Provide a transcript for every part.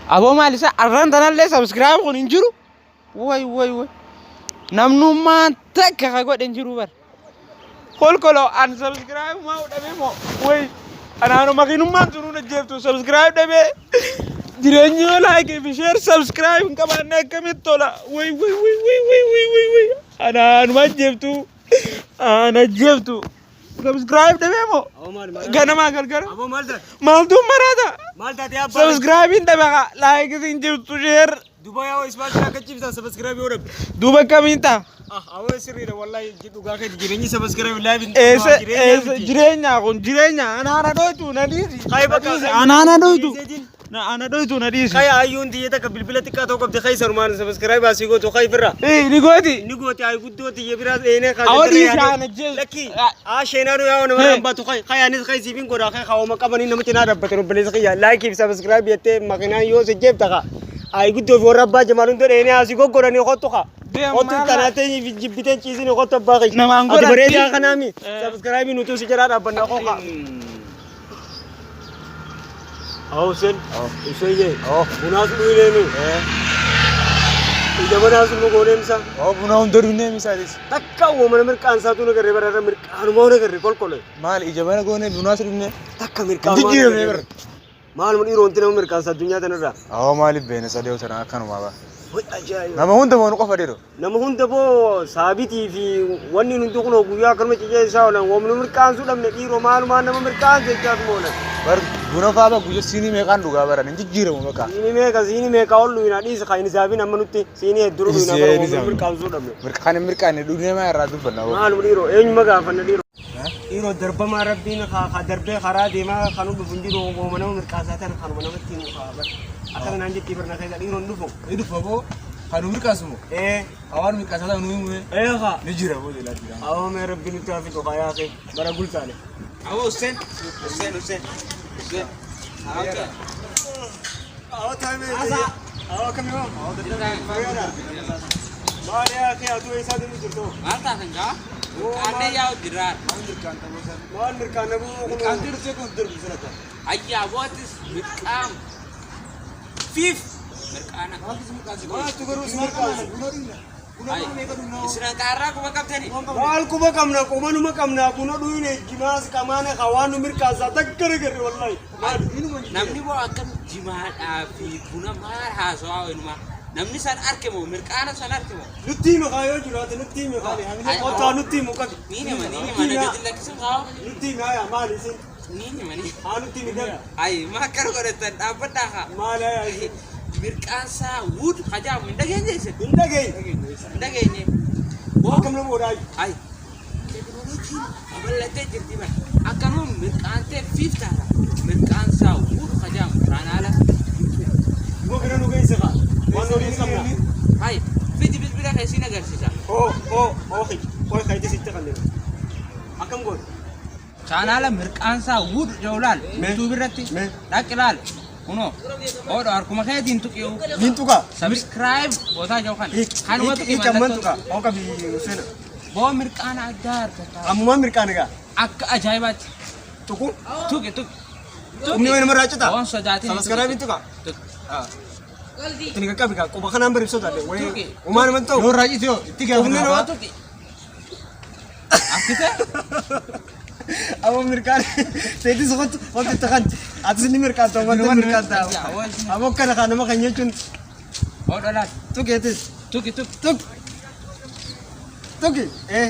Aboo maal isa arraan tanallee subscribe kun hin jiru. Way way way. Namnummaan takka ka godhe hin jiru bar. Kolkolo an subscribe maa dhabee moo way anaanu makiinummaan tunuu na jeeftu subscribe dhabee jireenyi yoo like fi share subscribe hin qabaanne akkamitti tola way way way way way way way way anaanuma jeeftu ana jeeftu subscribe dhabee moo ganamaa galgala Aboo maal taate? maaltu maraata Maal taate abbaa? subscribe hin dhabe kaa like hin jirtu share Duba yaa isbaaltii akka cimsan subscribe yoo dhabde. Duuba akkamiin ta'a? Ah, awoo sirriidha wallahi dhugaa keeti jireenyi subscribe live hin Eessa eessa jireenya kun jireenya anaana dhoytu na dhiisi. Kai bakka Anaana dhoytu. Na ana dhoytu na dhiisi. Kai ayyuun tiyya takka bilbila xiqqaa ta'uu qabdi kai sarumaan subscribe asii gootu kai firra. Eh ni gooti. Ni gooti ay guddoo tiyya biraas dheenee kaa. Awoo dhiisi ana jees. Lakki aa sheenaanu yaa nama Hey. baatu kai kai anis kai siifin godha kai kaawwama qabanii nama cinaa dhaabbatan obboleessa kiyya like fi subscribe jettee makinaan yoo si jeefta kaa. Ay guddoo fi warra abbaa jamaal hunda dheenee asii goggodhanii kottu kaa. Deem Kottu maala. tanaa ta'ee fi jibbiteen ciisini kottu abbaa kiyya. Namaan Ati godhatti. bareedaa kanaami subscribe nutu si jalaa dhaabbanna koo kaa. Hussein, Hussein jee. Bunaas dhuyineemi. Ija banaas nu gooneemsa. Buna hunda dhugnee misaalis. Takka uumama mirqaan isaatu na garree bararra mirqaanuma na garree kolkole. Maal ija bana goonee bunaas dhugnee. Takka mirqaanuma. Jijjiiramee bara. Maaluma dhiiroo wanti nama mirqaansa addunyaa tanarraa. Awoo maaliif beene sadee tana akkanumaa ba. Way ajaa'iba. Nama hunda moo nu qofa dhiiroo. Nama hunda boo saabitii fi wanni hundi kunoo guyyaa akkanuma cicee isaa oolan woomnu mirqaansuu dhabne dhiiroo maalumaan nama mirqaansa jechaatuma oolan. Bar buna fa'aa ba guyya siinii meeqaan dhugaa baran hin jijjiiramu bakka. Siinii meeqa ol dhuyina dhiisi kan hin saabin amma nutti siinii hedduu dhuyina bara woomnu mirqaansuu dhabne. Mirqaan hin mirqaanne dhugnee maa irraa dubbanna. Maaluma dhiiroo eenyuma gaafanna dhiiroo. Dhiiroo darbamaa rabbiin ka darbee karaa deemaa kan dhufu hin jiru wooma nama mirqaansaa tan kanuma namatti himu kaa bar. Akka kanaan jetti barna keessa dhiiroon dhufu. Ni dhufa boo kan nu mirqaasu moo? Ee. Hawaan mirqaasaa ta'u nu himu. Ee kaa. Ni jira boo jedhaa jira. Awoo mee rabbi nutti haa fixu kaa yaa kee bara gultaale. Awoo Hussein Hussein Hussein Hussein. Awoo taamee. Awoo akkami hoo? Maal yaa kee atuu eessaa deemu jirtu? Maal taatan gaa? Mirqaannee yaa'u jirraa. Maal mirqaanna buu kun? Mirqaantii dhuftee kun darbu sana. Ayyaa bootis mirqaam. Fiif mirqaana. Maaltu garuu si mirqaansa? Isin hanqaarraa quba qabdanii. Maal quba qabna qubanuma qabna buna dhuyne jimaas qamaana ka waan nu mirqaansaa takka nagarre wallahi. Namni boo akkam jimaadhaa fi buna maal haasawaa wayinumaa. Namni san arke moo mirqaana san arke moo. Nutti himi kaa yoo jiraate nutti himi kaa. Kottaa nutti himu qabi. Ni hima ni hima na gadi lakkisun haa. Nutti himi haaya maali isin? Ni hima ni. Haa nutti himi gabi. Ay maa akkana godhatan dhaabbadhaa haa. Maali haaya isin? Mirqaansaa wuud hajaamu hin dhageenye isin. Hin dhageenye. Hin dhageenye. Boo Akkam nama godhaa? Ay teekinooloojiin babal'atee jirti bara. Akkanuma mirqaantee fiif taata. Mirqaansaa wuud hajaamu chaanaala YouTube. Immoo bira nu geesse kaa. Waan horii qabna. Hay fidi bilbila kee siin agarsiisa. Oo oo oo oo kaayite sitti kanneen. Akkam goone? Chaanaala mirqaansaa wuud jedhu laal. YouTube irratti Mee. dhaqi laal. Kunoo oodho harkuma keetiin tuqiu. Niin tuqa. Subscribe gootaa jiru kana. Kanuma tuqi Hiiki amman mallattoo. tuqa. Oo qabi Hussein. Boo mirqaana addaa argataa. Ammumaan mirqaana gaa. Akka ajaa'ibaatti. Tuqu. Tuqi tuqi. Humni wayii namarraa citaa? Waan sodaatin. Subscribe tuqa. Tuqi. Itti qaqqabi gaa. Quba kanaan bari ibsota illee. Tuqi. Umaan naman ta'u. Yoo irraa cite yoo itti Humni gaafata. nama Tuqi. Akkite? Aboo mirqaan. Seetis kottu kottu itti kan. Atis ni mirqaanta wanta mirqaanta. Aboo kana kan nama kan jechuun Oodho laal. tuqeetis. Tuqi tuqi. Tuq. Tuqi. Eh.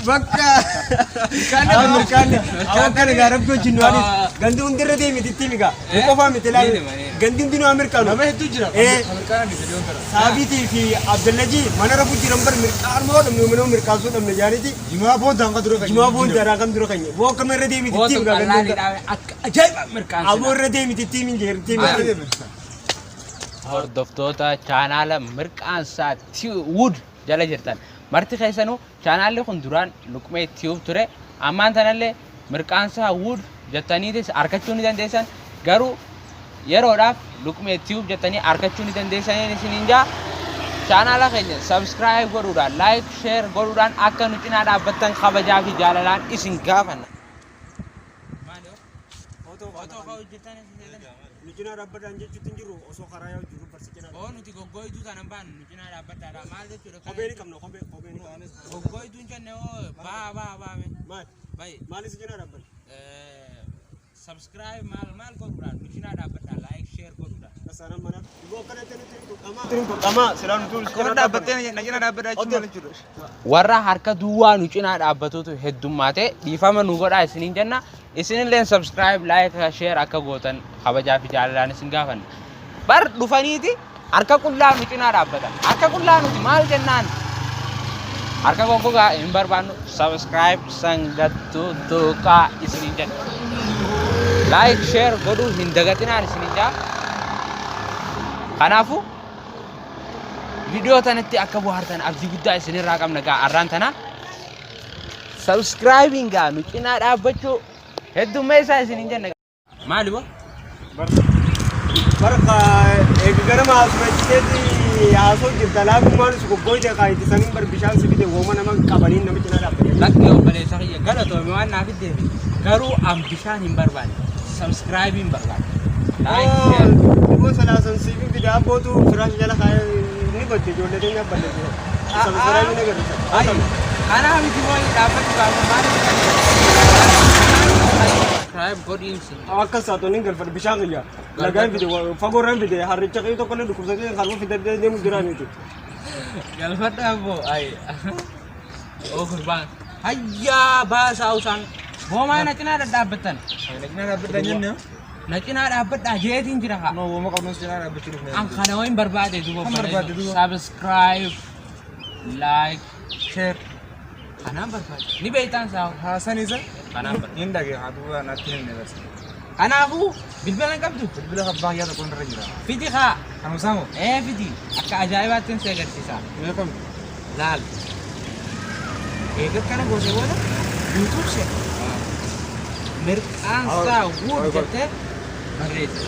Bakka. Aboo mirqaanne. Aboo kana gaa rabbi wajjin nu anis. Gandi hundirra deemiti itti migaa. Nu qofaa miti laali. Gandi hundi nu haa mirqaanu. Nama hedduu jira. Eh. Mirqaana dhise dhiyoon tana. Saabiitii fi Abdallajii mana rafu jiran bar mirqaan moo dhabne mana mirqaansuu dhabne jaaniiti. Jimaa boodaan kan dura kan. Jimaa boondaadhaan kan dura kanye. Boo akkama irra deemiti Boo itti migaa tuqallaa gandi hunda. dhidhaame akka ajaa'iba mirqaansa. Aboo irra deemiti itti min jeer itti min. Hordoftoota chaanaala mirqaansaa Wood jala jirtan. Marti keessanuu chaanaalli kun duraan Luqmee Tube ture. Ammaan tanallee mirqaansaa Wood jettaniitis argachuu ni dandeessan. Garuu yeroodhaaf Luqmee Tube jettanii argachuu ni dandeessaniin isiniin jaa. Chaanaala keenya subscribe godhuudhaan, like, share godhuudhaan akka nu cinaa dhaabbattan kabajaa fi jaalalaan isin gaafanna. Maali hoo? Footoo Footoo ka'uu jirtan. Nu cinaa dhaabbadhaan jechuutti hin jiru, osoo karaa yaa'u jiru barsi cinaa. Oo, nuti goggooytuu sana hin baanu, nu cinaa dhaabbadhaadha. Maal jechuudha? Kophee ni qabna, kophee, kophee ni qabna. Goggooytuun jenne hoo, baa baa baa mee. Maal? Bayi. Maalis cinaa dhaabbanna? Subscribe maal maal godhuudhaan nu cinaa dhaabbadhaa, like, share godhuudhaan. Kasaanaan mana. Dhiboo akkanatti nutti hin tuqamaa. Tuqamaa silaa nuti Akkuma dhaabbattee na cinaa dhaabbadhaa jechuun maal jechuudha? Warra harka duwwaa nu cinaa dhaabbatutu heddummaate, dhiifama nu godhaa isiniin jenna. Isinilleen subscribe, like, share akka gootan kabajaa fi jaalalaan isin gaafanna. Bar dhufaniiti harka qullaa nu cinaa dhaabbatan. Harka qullaa nuti maal jennaan? Harka goggogaa hin barbaannu, subscribe sangattu tuqaa isiniin jenna. Like, share godhuu hin dagatinaan isiniin jaa. Kanaafuu viidiyoo tanatti akka bohaartan abdii guddaa isinirraa qabna. Gaa arraan tana subscribing gaa nu cinaa dhaabbachuu heddummeessaa isiniin jenna. Maali boo? Barka eega ganama haasofachiteeti haasoo jirta, laafummaan su goggooyte kaayiti saniin bar bishaan si fide, wooma nama qabaniin nama cinaa dhaabbate. Lakki obboleessa kiyya, galatoome waan naaf fiddeef, garuu an bishaan hin barbaanne, subscribe hin barbaanne. Like, share. Dhiboo salaasan siifin fide, abbootu firaash jala kaayee ni goche, ijoollee teenya balleessu. Subscribe ni agarsiisa. Kanaa miti moo dhaabbachuu gaafa maal subscribe godhiinsi. Akka saatonni galfadhu bishaan kiyya. Lagaan fide, fagoo irraan fide, harricha kiyya tokko illee dhukkubsatee harma fidadee deemu jiraaniiti. Galfadha abbo, ay. Oo gurbaan. Hayyaa baasaa usaan. Boomaa na cinaa dhadhaabbattan. Na cinaa dhaabbadhaa jenne. Na cinaa dhaabbadhaa jeetiin jira haa. No, wooma qabnus cinaa dhaabbachuu dhufne. An kana wayin barbaade duuba. Kan barbaadde duuba. Subscribe, like, Share. Kanaan barbaade. Ni beektaan saa. Haasan isa. Kanaan barbaade. Hin dhagee haa duuba natti himne barsi. Kanaafuu bilbila hin qabdu. Bilbila abbaa kiyyaa tokko irra jira. Fidi haa. Kan Usaamoo. Ee, fidi. Akka ajaa'ibaatti si agarsiisa. Beekamu. Laal. Eega kana goote booda YouTube seena. Mirqaansaa Wood jettee barreessi.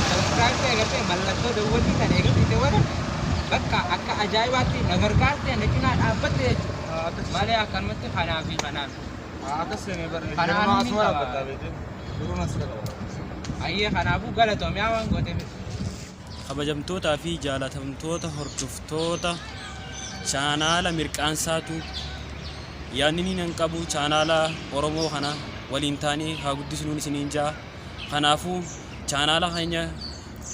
Subscribe ta'e agartee mallattoo daawwatii kan eegamte booda bakka akka ajaa'ibaatti na gargaarte, na cinaa dhaabbatte jechuudha. Malee akkanumatti kanaa fi kanaan. Akkas seenee barre. Kanaan Nama ni asuma qaba. dhaabbattaa beekte. Duruun as qaba. Ayyee, kanaafuu galatoomiyaa waan gooteef. Kabajamtootaa fi jaalatamtoota hordoftoota chaanaala Mirqaansaatu, yaadni ni nan qabu chaanaala Oromoo kana waliin taanee haa guddisnuun isiniin jaa. Kanaafuu chaanaala keenya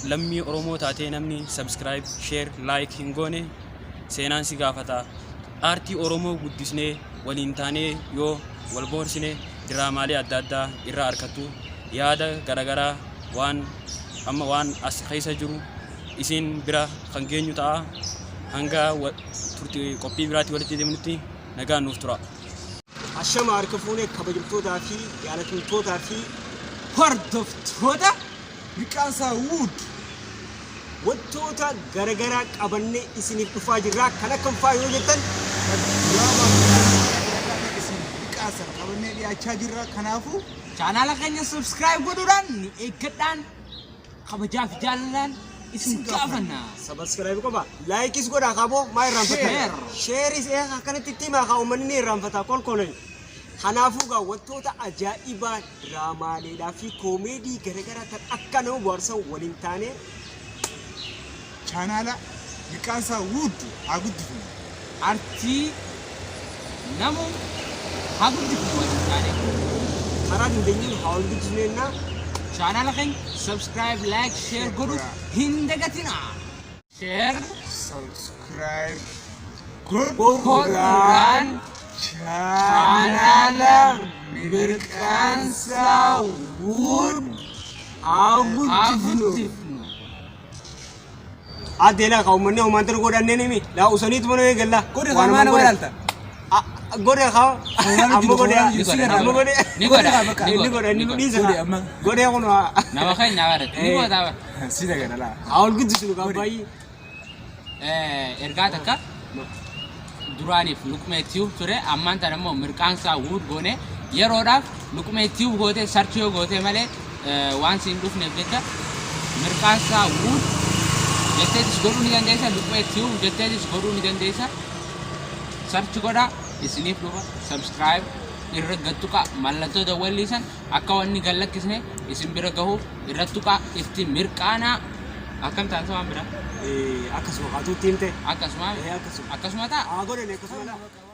lammii Oromoo taatee namni subscribe, share, like hin goone seenaan si gaafata. Aartii Oromoo guddisnee waliin taanee yoo wal bohaarsine diraamaalee adda addaa irraa argattu, yaada garaagaraa waan amma waan as keessa jiru isin bira kan geenyu ta'a. Hanga turtii qophii biraatti walitti deemnutti nagaan nuuf tura. Ashama harka fuunee, kabajamtootaa fi jaalatamtootaa fi hordoftoota Mirqaansaa Wood. Wantoota garagaraa qabannee isiniif dhufaa jirra. Kan akkam fa'aa yoo jettan, isin mirqaansan qabannee dhiyaachaa jirra. Kanaafuu chaanaala keenya subscribe godhuudhaan nu eeggadhaan kabajaa fi jaalalaan isin gaafanna. Subscribe qofa, likeis godhaa kaaboo maa irraanfattan? Share. Shareis akkanatti itti himaa kaa, uummanni ni irraanfata kolkoleen. Kanaafuu gaa wantoota ajaa'ibaa, diraamaaleedhaa fi koomeedii garagaraa tan akka nama bohaarsan waliin taanee chaanaala Mirqaansaa Wood haa guddifnu. Artii namu haa guddifnu waliin taanee. Karaa dandeenyuun haa wal guddisneennaa. Chaanaala keenya subscribe, like, share godhu hin dagatinaa. Share Subscribe godhuudhaan godhuudhaan chaanaala Mirqaansaa Wood haa haa guddifnu. guddifnu. Adeelaa kaa, uummanni homaantar godhanneen himi laa usaniitu mana eegalla. Godhe kaa, maana walaalta? Godhe kaa, amma godhe, amma godhe. Ni godha. Ni godha, ni dhiisa. Godhe amma. Godhe kun Nama keenya barate. Ni godha bara. Si dagana laa. Haa wal guddisnu kaa baay'ee. Ergaa takka duraaniif Luqmee Tube ture, ammaan tana immoo Mirqaansaa Wood goone. Yeroodhaaf Luqmee Tube goote search yoo goote malee waan siin dhufneef jecha Mirqaansaa Wood jetteetis godhuu ni dandeessa, Luqmee Tube jetteetis godhuu ni dandeessa. Search godhaa, isiniif dhufa. Subscribe. irra gad tuqaa mallattoo dawwallii san akka wanni gad lakkisne isin bira gahuuf irra tuqaa itti mirqaanaa akkam taansa waan biraa Akkasuma kaatuutti himte. Akkasuma Akkasuma. Akkasuma ta'a. Haa godhani akkasuma laa.